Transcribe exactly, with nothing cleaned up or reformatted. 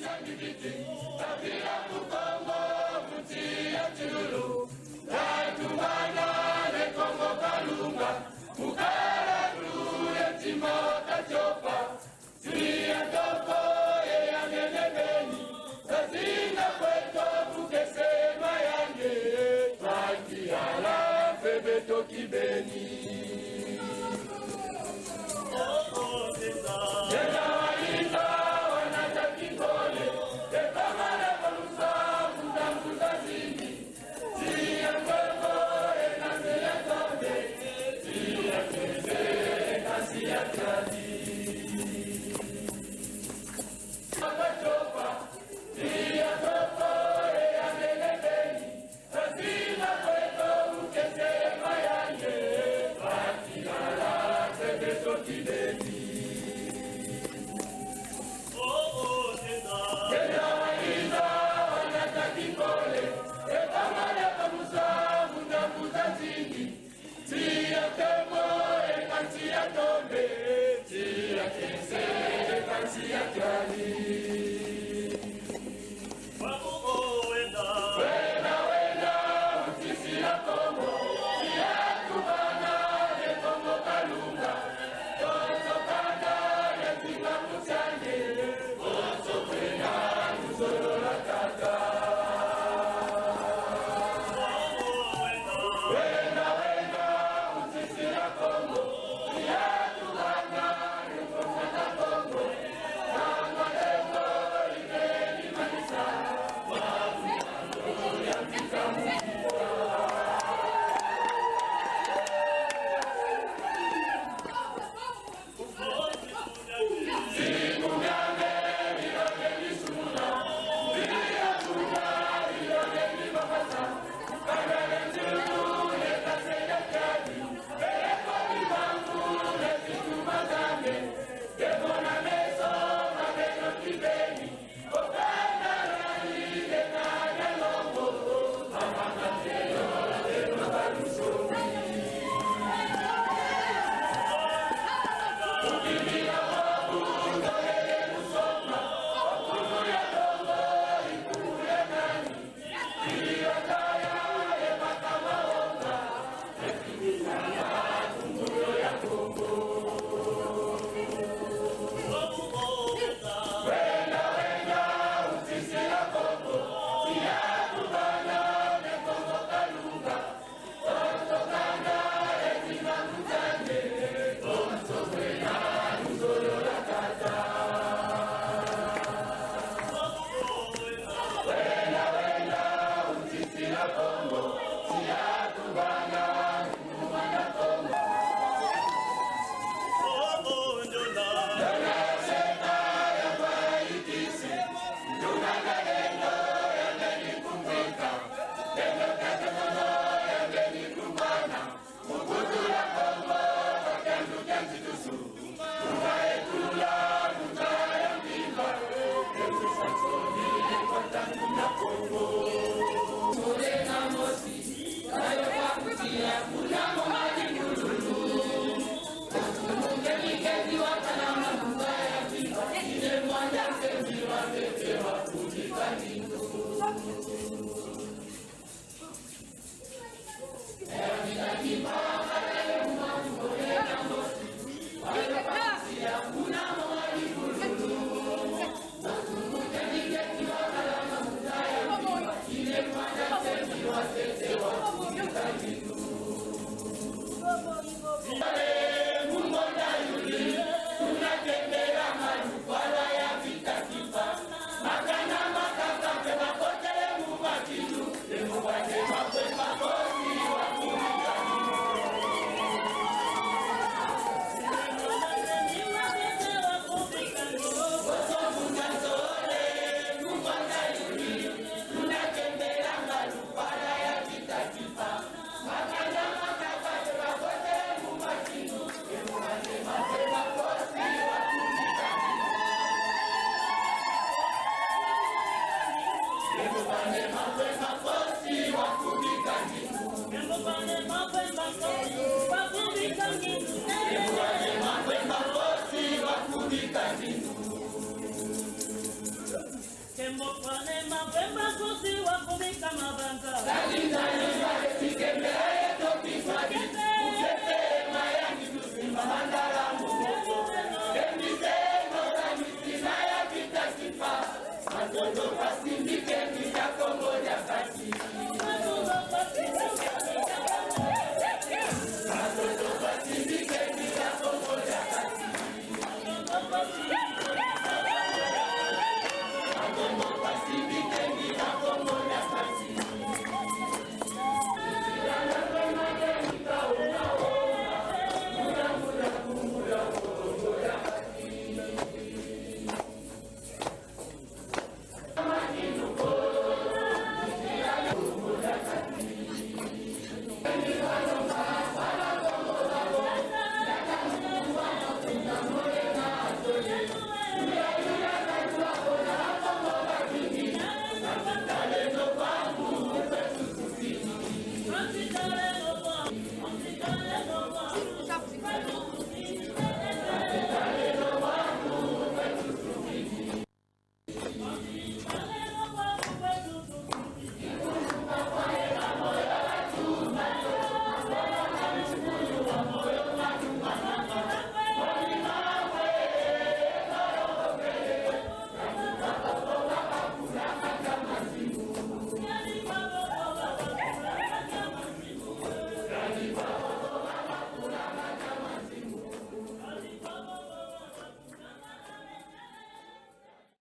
Bibiti, Kabila ku Kongo, mu nsi ya Tshilulu. Tatumana ne Kongo Kalunga, mu kala kulu ye ntima wa Katiopa. Nsi ya Kongo ye ya nene beni, Zazinga kweto, mu kiese ye mayange. Twa kiala mpe beto kibeni. Yenda wa yinda, wana ta kinkole, e kama le balusa, mbuta mbuta zini. Nsi ya Kongo, e nsi ya ndombe. Nsi ya kiese, e nsi ya kiadi. Papa Chopa, nsi ya Kongo, e ya nene beni. Zazinga kweto, mu kiese ye mayange, twa kiala mpe beto kibeni. Yenda wa yinda, wana ta kinkole, e kama le balusa, mbuta mbuta zini. Nsi ya nkembo, e ka nsi ya ndombe, nsi ya kiese, e ka nsi ya kiadi. Wenda, wenda, mu nsi ya Kongo, nsi ya tubana, ye Kongo Kalunga, bonso kanda, ye nzinga musiane, bonso kwenda, luzolo lwa tata. Wenda, wenda, mu nsi ya Kongo, nsi ya tubana, ye Kongo na Kongo, na malembo,